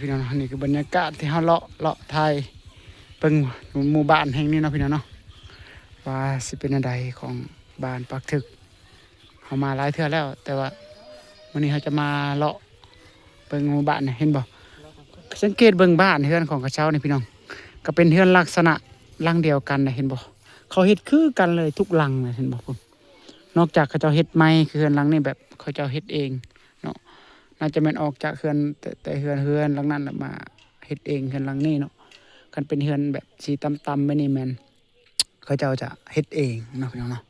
ພີ່ນ້ອງເນາະ ນີ້ຄືບັນຍາກາດທີ່ເຮົາເລາະ ເລາະຖ່າຍເບິ່ງໝູ່ບ້ານແຫ່ງນີ້ເນາະ ພີ່ນ້ອງເນາະ ວ່າຊິເປັນແນວໃດຂອງບ້ານປາກຖືກ. ເຮົາມາຫຼາຍເທື່ອແລ້ວ ແຕ່ວ່າມື້ນີ້ເຮົາຈະມາເລາະເບິ່ງໝູ່ບ້ານນີ້ ເຫັນບໍ່? ສັງເກດເບິ່ງບ້ານເຮືອນຂອງເຂົາເຈົ້ານີ້ ພີ່ນ້ອງ ກໍເປັນເຮືອນລັກສະນະຫຼັງດຽວກັນນະ ເຫັນບໍ່? ເຂົາເຮັດຄືກັນເລີຍທຸກຫຼັງນະ ເຫັນບໍ່ພຸ້ນ? ນອກຈາກເຂົາເຈົ້າເຮັດໃໝ່ ຄືເຮືອນຫຼັງນີ້ແບບເຂົາເຈົ້າເຮັດເອງເນາະ ໜ້າຈະແມ່ນອອກຈາກເຮືອນ ແຕ່ ແຕ່ເຮືອນ ເຮືອນຫຼັງນັ້ນລະມາເຮັດເອງ ເຮືອນຫຼັງນີ້ເນາະ. ຄັນເປັນເຮືອນແບບສີຕ່ຳໆແບບນີ້ແມ່ນ ເຂົາເຈົ້າຈະເຮັດເອງເນາະ ພີ່ນ້ອງເນາະ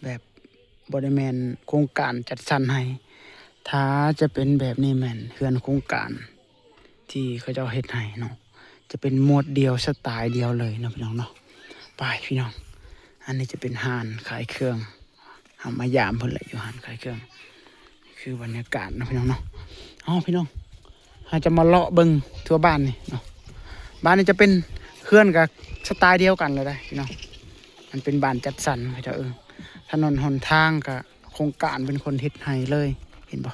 ແບບບໍ່ໄດ້ແມ່ນໂຄງການຈັດສັນໃຫ້. ຖ້າຈະເປັນແບບນີ້ແມ່ນເຮືອນໂຄງການທີ່ເຂົາເຈົ້າເຮັດໃຫ້ເນາະ ຈະເປັນໝວດດຽວ ສະຕາຍດຽວເລີຍເນາະ ພີ່ນ້ອງເນາະ. ໄປພີ່ນ້ອງ ອັນນີ້ຈະເປັນຮ້ານຂາຍເຄື່ອງ ເຮົາມາຢາມເພິ່ນແຫຼະ ຢູ່ຮ້ານຂາຍເຄື່ອງ. ຄືບັນຍາກາດເນາະ ພີ່ນ້ອງເນາະ. ເອົາ ພີ່ນ້ອງ ເຮົາຈະມາເລາະເບິ່ງທົ່ວບ້ານນີ້ເນາະ. ບ້ານນີ້ຈະເປັນເຮືອນກະສະຕາຍດຽວກັນເລີຍເດ້ ພີ່ນ້ອງ. ມັນເປັນບ້ານຈັດສັນເຂົາເຈົ້າເອີ້ນ. ຖະໜົນຫົນທາງກະໂຄງການເປັນຄົນເຮັດໃຫ້ເລີຍ ເຫັນບໍ່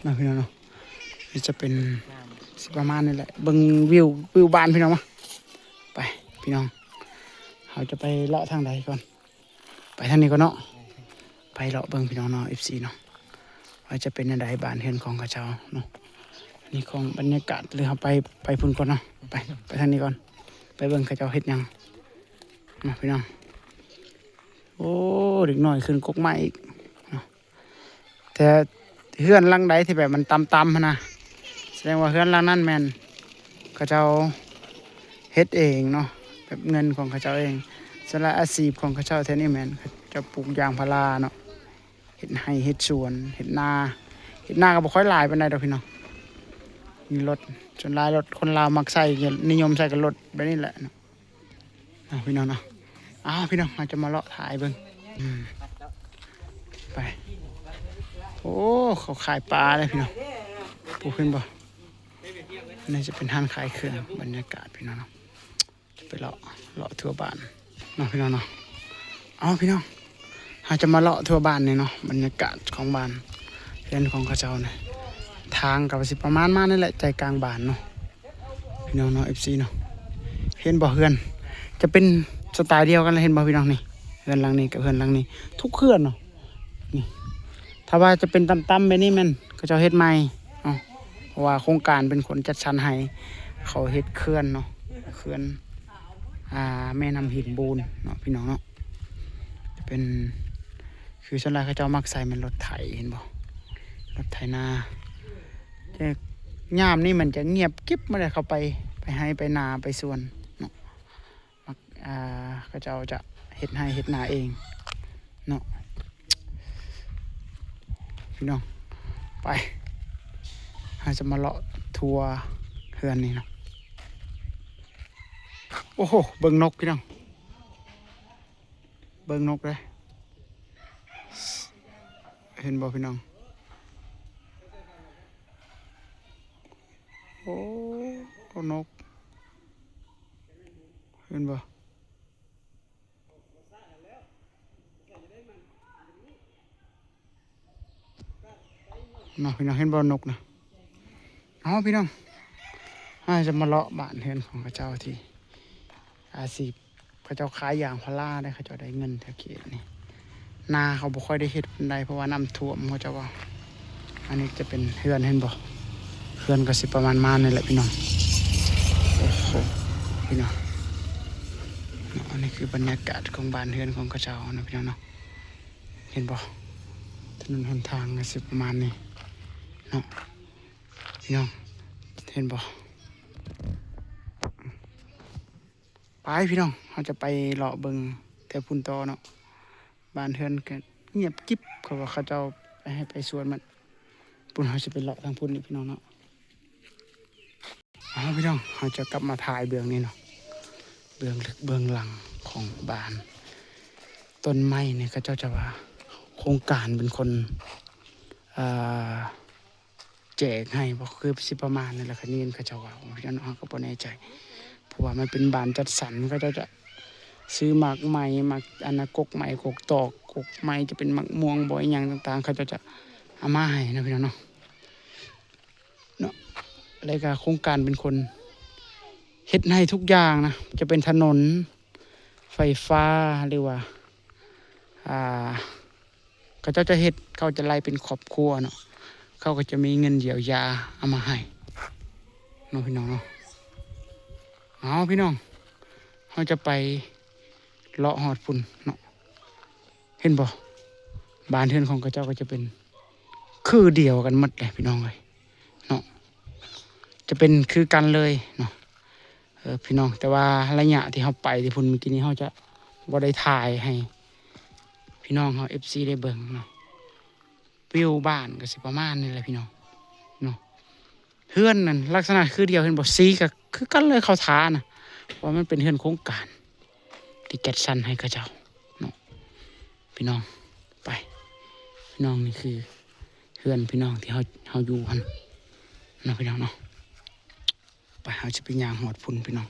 ເນາະ ພີ່ນ້ອງເນາະ. ນີ້ຈະເປັນຊິປະມານນີ້ແຫຼະ. ເບິ່ງວິວ ວິວບ້ານ ພີ່ນ້ອງມາ. ໄປ ພີ່ນ້ອງ ເຮົາຈະໄປເລາະທາງໃດກ່ອນ? ໄປທາງນີ້ກ່ອນເນາະ ໄປເລາະເບິ່ງ ພີ່ນ້ອງເນາະ ເອັຟຊີເນາະ ວ່າຈະເປັນແນວໃດບ້ານເຮືອນຂອງເຂົາເຈົ້າເນາະ. ນີ້ຂອງບັນຍາກາດ ຫຼືເຮົາໄປ ໄປພຸ້ນກ່ອນເນາະ. ໄປ ໄປທາງນີ້ກ່ອນ ໄປເບິ່ງເຂົາເຈົ້າເຮັດຫຍັງເນາະ ພີ່ນ້ອງ. ໂອ້ ເດັກນ້ອຍຂຶ້ນກົກໄມ້ອີກເນາະ. ແຕ່ເຮືອນຫຼັງໃດທີ່ແບບມັນຕ່ຳໆຫັ້ນນະ ສະແດງວ່າເຮືອນຫຼັງນັ້ນແມ່ນເຂົາເຈົ້າເຮັດເອງເນາະ ແບບເງິນຂອງເຂົາເຈົ້າເອງ. ສ່ວນຫຼາຍອາຊີບຂອງເຂົາເຈົ້າແຖວນີ້ແມ່ນເຂົາເຈົ້າປູກຢາງພາລາເນາະ ເຮັດໄຮ່ເຮັດສວນ ເຮັດນາ. ເຮັດນາກໍບໍ່ຄ່ອຍຫຼາຍປານໃດດອກ ພີ່ນ້ອງ. ມີລົດ ສ່ວນຫຼາຍລົດ ຄົນລາວມັກໃຊ້ ນິຍົມໃຊ້ກັບລົດແບບນີ້ແຫຼະເນາະ. ເອົາ ພີ່ນ້ອງເນາະ ເອົາ ພີ່ນ້ອງ ເຮົາຈະມາເລາະຖ່າຍເບິ່ງ. ອືມ ໄປ. ໂອ້ ເຂົາຂາຍປາເດ້ ພີ່ນ້ອງ. ຜູ້ເຫັນບໍ່? ນີ້ຈະເປັນຮ້ານຂາຍເຄື່ອງ. ບັນຍາກາດ ພີ່ນ້ອງເນາະ ຈະໄປເລາະ ເລາະທົ່ວບ້ານເນາະ ພີ່ນ້ອງເນາະ. ເອົາ ພີ່ນ້ອງ ເຮົາຈະມາເລາະທົ່ວບ້ານນີ້ເນາະ ບັນຍາກາດຂອງບ້ານເຮືອນຂອງເຂົາເຈົ້ານີ້. ທາງກໍຊິປະມານມານີ້ແຫຼະ ໃຈກາງບ້ານເນາະ ພີ່ນ້ອງເນາະ ເອັຟຊີເນາະ. ເຫັນບໍ່ ເຮືອນຈະເປັນສະຕາຍດຽວກັນເລີຍ ເຫັນບໍ່ ພີ່ນ້ອງ? ນີ້ເຮືອນຫຼັງນີ້ກັບເຮືອນຫຼັງນີ້ ທຸກເຮືອນເນາະ. ນີ້ ຖ້າວ່າຈະເປັນຕ່ຳໆແບບນີ້ແມ່ນເຂົາເຈົ້າເຮັດໃໝ່ເນາະ ເພາະວ່າໂຄງການເປັນຄົນຈັດສັນໃຫ້ ເຂົາເຮັດເຂື່ອນເນາະ ເຂື່ອນ ອ່າ ແມ່ນ້ຳຫີນບູນເນາະ ພີ່ນ້ອງເນາະ. ເປັນ ຄືສ່ວນຫຼາຍເຂົາເຈົ້າມັກໃຊ້ແມ່ນລົດໄຖ ເຫັນບໍ່? ລົດໄຖນາ. ແຕ່ຍາມນີ້ມັນຈະງຽບກິບ ບໍ່ໄດ້ເຂົ້າໄປ ໄປໄຮ່ໄປນາໄປສວນເນາະ. ມັກ ອ່າ ເຂົາເຈົ້າຈະເຮັດໄຮ່ເຮັດນາເອງເນາະ ພີ່ນ້ອງ. ໄປ ເຮົາຈະມາເລາະທົ່ວເຮືອນນີ້ເນາະ. ໂອ້ໂຫ ເບິ່ງນົກ ພີ່ນ້ອງ ເບິ່ງນົກເດ້. ເຫັນບໍ່ ພີ່ນ້ອງ? ໂອ້ ນົກ ເຫັນບໍ່? ເນາະ ພີ່ນ້ອງ ເຫັນບໍ່ນົກນະ? ເອົາ ພີ່ນ້ອງ ເຮົາຈະມາເລາະບ້ານເຮືອນຂອງເຂົາເຈົ້າ ທີ່ອາຊີບເຂົາເຈົ້າຂາຍຢາງພາລາເດ້. ເຂົາເຈົ້າໄດ້ເງິນແຖວເຂດນີ້. ນາເຂົາບໍ່ຄ່ອຍໄດ້ເຮັດປານໃດ ເພາະວ່ານ້ຳຖ້ວມ ເຂົາເຈົ້າວ່າ. ອັນນີ້ຈະເປັນເຮືອນ ເຫັນບໍ່? ເຮືອນກໍຊິປະມານມານີ້ແຫຼະ ພີ່ນ້ອງ. ໂອ້ໂຫ ພີ່ນ້ອງເນາະ ອັນນີ້ຄືບັນຍາກາດຂອງບ້ານເຮືອນຂອງເຂົາເຈົ້າເນາະ ພີ່ນ້ອງເນາະ. ເຫັນບໍ່? ຖະໜົນຫົນທາງກໍຊິປະມານນີ້ເນາະ ພີ່ນ້ອງ ເຫັນບໍ່? ໄປ ພີ່ນ້ອງ ເຮົາຈະໄປເລາະເບິ່ງແຖວພຸ້ນຕໍ່ເນາະ. ບ້ານເຮືອນກໍງຽບກິບ ເຂົາວ່າເຂົາເຈົ້າໄປໄຮ່ໄປສວນໝົດ. ພຸ້ນ ເຮົາຊິໄປເລາະທາງພຸ້ນອີກ ພີ່ນ້ອງເນາະ. ເອົາ ພີ່ນ້ອງ ເຮົາຈະກັບມາຖ່າຍເບື້ອງນີ້ເນາະ ເບື້ອງເລິກເບື້ອງຫຼັງຂອງບ້ານ. ຕົ້ນໄມ້ນີ້ເຂົາເຈົ້າຈະວ່າໂຄງການເປັນຄົນ ອ່າ ແຈກໃຫ້ບໍ ຄືຊິປະມານນັ້ນແຫຼະ ຄັນຍິນເຂົາເຈົ້າເວົ້າ. ເຮົາກໍບໍ່ແນ່ໃຈ ເພາະວ່າມັນເປັນບ້ານຈັດສັນ ເຂົາເຈົ້າຈະຊື້ໝາກໄມ້ ໝາກ ອັນນະ ກົກໄມ້ ກົກຕອກ ກົກໄມ້ ຈະເປັນໝາກມ່ວງບໍ ອີ່ຫຍັງຕ່າງໆ ເຂົາເຈົ້າຈະເອົາມາໃຫ້ເນາະ ພີ່ນ້ອງເນາະ. ເນາະ ແລ້ວກໍໂຄງການເປັນຄົນເຮັດໃຫ້ທຸກຢ່າງນະ ຈະເປັນຖະໜົນ ໄຟຟ້າ ຫຼືວ່າ ອ່າ ເຂົາເຈົ້າຈະເຮັດ ເຂົາຈະໄລ່ເປັນຄອບຄົວເນາະ ເຂົາກໍຈະມີເງິນຢຽວຢາເອົາມາໃຫ້ເນາະ ພີ່ນ້ອງເນາະ. ເອົາ ພີ່ນ້ອງ ເຮົາຈະໄປເລາະຮອດພຸ້ນເນາະ. ເຫັນບໍ່? ບ້ານເຮືອນຂອງເຂົາເຈົ້າກໍຈະເປັນຄືດຽວກັນໝົດແຫຼະ ພີ່ນ້ອງເອີຍເນາະ ຈະເປັນຄືກັນເລີຍເນາະ ເອີ ພີ່ນ້ອງ. ແຕ່ວ່າໄລຍະທີ່ເຮົາໄປທີ່ພຸ້ນມື້ກີ້ນີ້ ເຮົາຈະບໍ່ໄດ້ຖ່າຍໃຫ້ພີ່ນ້ອງເຮົາ ເອັຟຊີ ໄດ້ເບິ່ງເນາະ. ວິວບ້ານກໍຊິປະມານນີ້ແຫຼະ ພີ່ນ້ອງເນາະ. ເຮືອນນັ້ນລັກສະນະຄືດຽວ ເຫັນບໍ່? ສີກໍຄືກັນເລີຍ ເຂົາທານະ ເພາະວ່າມັນເປັນເຮືອນໂຄງການທີ່ຈັດສັນໃຫ້ເຂົາເຈົ້າເນາະ ພີ່ນ້ອງ. ໄປ ພີ່ນ້ອງ ນີ້ຄືເຮືອນພີ່ນ້ອງທີ່ເຮົາ ເຮົາຢູ່ຫັ້ນເນາະ ພີ່ນ້ອງເນາະ. ໄປ ເຮົາຊິໄປຍ່າງຮອດພຸ້ນ ພີ່ນ້ອງ.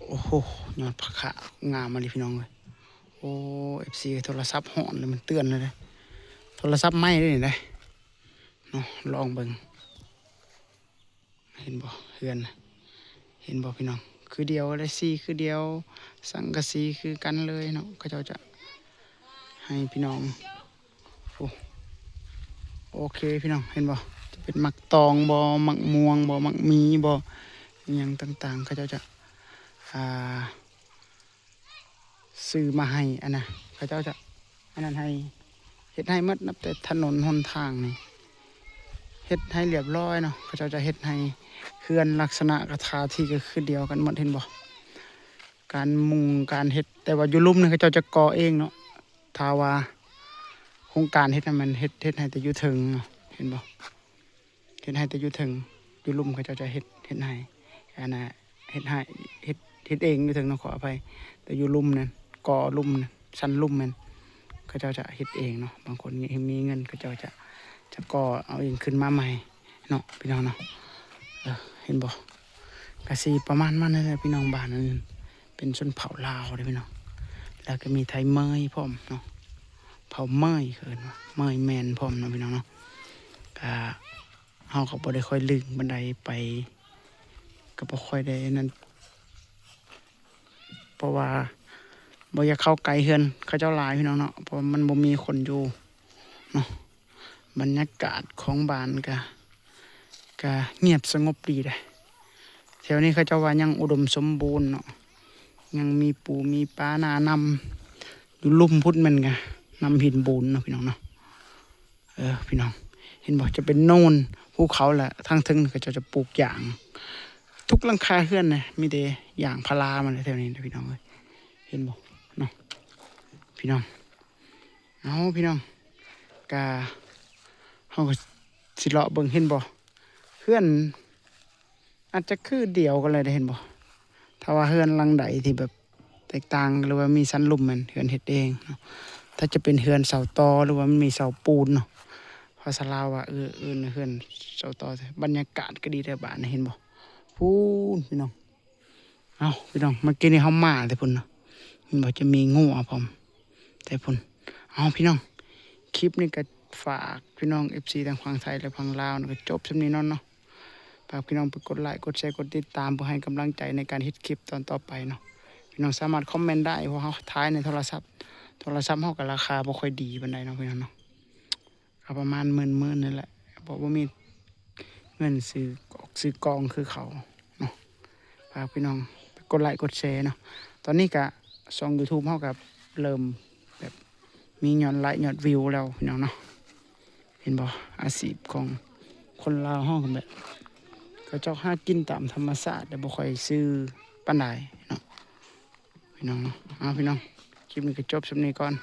ໂອ້ໂຫ ຍອດຜາຂາວງາມອີ່ຫຼີ ພີ່ນ້ອງເອີຍ. ໂອ້ ເອັຟຊີ ໂທລະສັບຮ້ອນແລ້ວ ມັນເຕືອນແລ້ວເດ້ ໂທລະສັບໃໝ່ເດ້ນີ້ເດ້ເນາະ. ລອງເບິ່ງ ເຫັນບໍ່ເຮືອນ ເຫັນບໍ່ ພີ່ນ້ອງ? ຄືດຽວເລີຍ ສີຄືດຽວ ສັງກະສີຄືກັນເລີຍເນາະ. ເຂົາເຈົ້າຈະໃຫ້ພີ່ນ້ອງ ໂອ້ ໂອເຄ ພີ່ນ້ອງ ເຫັນບໍ່? ຈະເປັນໝາກຕອງບໍ ໝາກມ່ວງບໍ ໝາກມີບໍ ອີ່ຫຍັງຕ່າງໆ ເຂົາເຈົ້າຈະ ອ່າ ຊື້ມາໃຫ້ ອັນນະ ເຂົາເຈົ້າຈະ ອັນນັ້ນໃຫ້ ເຮັດໃຫ້ໝົດ ນັບແຕ່ຖະໜົນຫົນທາງນີ້ ເຮັດໃຫ້ລຽບລ້ອຍເນາະ. ເຂົາເຈົ້າຈະເຮັດໃຫ້ເຮືອນລັກສະນະກະທ່າທີ່ກໍຄືດຽວກັນໝົດ ເຫັນບໍ່? ການມຸງການເຮັດ ແຕ່ວ່າຢູ່ລຸ່ມນີ້ເຂົາເຈົ້າຈະກໍ່ເອງເນາະ. ຖ້າວ່າໂຄງການເຮັດໃຫ້ມັນເຮັດ ເຮັດໃຫ້ແຕ່ຢູ່ເທິງເນາະ ເຫັນບໍ່? ເຮັດໃຫ້ແຕ່ຢູ່ເທິງ ຢູ່ລຸ່ມເຂົາເຈົ້າຈະເຮັດ ເຮັດໃຫ້ ອັນນ່າ ເຮັດໃຫ້ ເຮັດ ເຮັດເອງຢູ່ເທິງເນາະ ຂໍອະໄພ. ແຕ່ຢູ່ລຸ່ມນັ້ນ ກໍ່ລຸ່ມນັ້ນ ຊັ້ນລຸ່ມນັ້ນ ເຂົາເຈົ້າຈະເຮັດເອງເນາະ. ບາງຄົນມີເງິນ ເຂົາເຈົ້າຈະ ຈະກໍ່ເອົາເອງຂຶ້ນມາໃໝ່ເນາະ ພີ່ນ້ອງເນາະ. ເອີ ເຫັນບໍ່? ກະຊິປະມານນັ້ນແຫຼະ ພີ່ນ້ອງ. ບ້ານນັ້ນເປັນຊົນເຜົ່າລາວເດ້ ພີ່ນ້ອງ ແລ້ວກໍມີໄທເໝີຍພ້ອມເນາະ ເຜົ່າເໝີຍ ເຂົາເອີ້ນວ່າເໝີຍແມນພ້ອມເນາະ ພີ່ນ້ອງເນາະ. ກະ ເຮົາກໍບໍ່ໄດ້ຄ່ອຍລຶ້ງປານໃດ ໄປກໍບໍ່ຄ່ອຍໄດ້ນັ້ນ ເພາະວ່າບໍ່ຢາກເຂົ້າໃກ້ເຮືອນເຂົາເຈົ້າຫຼາຍ ພີ່ນ້ອງເນາະ ເພາະວ່າມັນບໍ່ມີຄົນຢູ່ເນາະ. ບັນຍາກາດຂອງບ້ານກະ ກະງຽບສະຫງົບດີເດ້. ແຖວນີ້ເຂົາເຈົ້າວ່າຍັງອຸດົມສົມບູນເນາະ ຍັງມີປູມີປາ ນານຳ. ຢູ່ລຸ່ມພຸ້ນແມ່ນກະນຳຫີນບູນເນາະ ພີ່ນ້ອງເນາະ. ເອີ ພີ່ນ້ອງ ເຫັນບໍ່? ຈະເປັນໂນນພູເຂົາ ແລະ ທາງເທິງນີ້ເຂົາເຈົ້າຈະປູກຢາງ ທຸກຫຼັງຄາເຮືອນນະ ມີແຕ່ຢາງພາລາມາແຖວນີ້ນະ ພີ່ນ້ອງເອີຍ. ເຫັນບໍ່ເນາະ ພີ່ນ້ອງ? ເອົາ ພີ່ນ້ອງ ກະ ເຮົາກໍຊິເລາະເບິ່ງ ເຫັນບໍ່? ເຮືອນ ອາດຈະຄືດຽວກັນເລີຍເດ້ ເຫັນບໍ່? ຖ້າວ່າເຮືອນຫຼັງໃດທີ່ແບບແຕກຕ່າງ ຫຼືວ່າມີຊັ້ນລຸ່ມ ແມ່ນເຮືອນເຮັດເອງເນາະ. ຖ້າຈະເປັນເຮືອນເສົາຕໍ ຫຼືວ່າມັນມີເສົາປູນເນາະ ພາສາລາວວ່າ ເອີ ເອີ້ນເຮືອນເສົາຕໍ. ບັນຍາກາດກໍດີແທ້ບ້ານນີ້ ເຫັນບໍ່? ພຸ້ນ ພີ່ນ້ອງ. ເອົ້າ ພີ່ນ້ອງ ເມື່ອກີ້ນີ້ເຮົາມາແຕ່ພຸ້ນເນາະ ເຫັນບໍ່? ຈະມີງົວພ້ອມແຕ່ພຸ້ນ. ເອົ້າ ພີ່ນ້ອງ ຄລິບນີ້ກໍຝາກພີ່ນ້ອງ ເອັຟຊີ ທັງຝັ່ງໄທ ແລະ ຝັ່ງລາວນະ ກໍຈົບສ່ຳນີ້ເນາະ. ຝາກພີ່ນ້ອງໄປກົດໄລ ກົດແຊ ກົດຕິດຕາມ ເພື່ອໃຫ້ກຳລັງໃຈໃນການເຮັດຄລິບຕອນຕໍ່ໄປເນາະ. ພີ່ນ້ອງສາມາດຄອມເມັນໄດ້ ເພາະເຮົາຖ່າຍໃນໂທລະສັບ ໂທລະສັບເຮົາກໍລາຄາບໍ່ຄ່ອຍດີປານໃດເນາະ ພີ່ນ້ອງເນາະ. ກໍປະມານໝື່ນໆ ນີ້ແຫຼະ ເພາະບໍ່ມີເງິນຊື້ກອກຊື້ກອງຄືເຂົາເນາະ. ຝາກພີ່ນ້ອງໄປກົດໄລກົດແຊເນາະ. ຕອນນີ້ກະຊ່ອງ YouTube ເຮົາກະເລີ່ມແບບມີຍອດໄລຍອດວິວແລ້ວ ພີ່ນ້ອງເນາະ. ເຫັນບໍ່? ອາຊີບຂອງຄົນລາວເຮົາກໍແບບ ເຂົາເຈົ້າຫາກິນຕາມທຳມະຊາດ ແຕ່ບໍ່ຄ່ອຍຊື່ປານໃດເນາະ ພີ່ນ້ອງເນາະ. ເອົາ ພີ່ນ້ອງ ຄລິບນີ້ກໍຈົບສ່ຳນີ້ກ່ອນ.